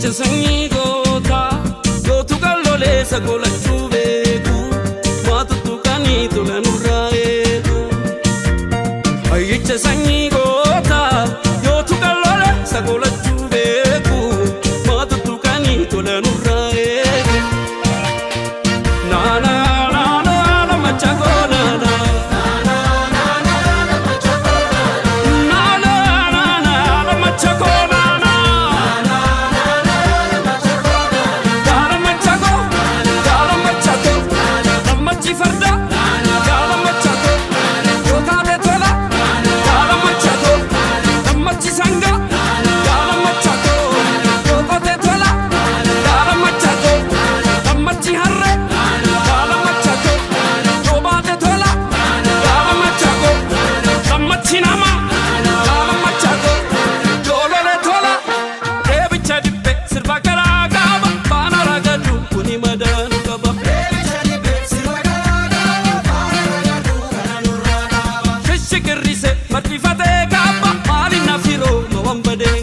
Hayyicha sanyii gootaa gootu qalloleessa golachuu beeku maatuttu kanii tola nurraa eegu. Hayyicha sanyii gootaa yootu qalloleessa golachuu beeku maatuttu kanii tola nurraa eegu. Naana naana naana machakoo naana. Naana naana naana machakoo naana. Gaara machakoo, gaara machakoo, gammachi farda, gaara machakoo, yoo taate tola, gaara machakoo, gammachi sangaa, gaara machakoo, yoo qote tola, gaara machakoo, gammachi harree, gaara machakoo, yoo baate tola, gaara machakoo, gammachi namaa, gaara machakoo, yoo lole tola, deebicha dibbe sirba garaa qaba, faana ragadu kuni madaanu qaba. Shishikirrise marxifatee kaaba maaliin na firoo ma waan badeen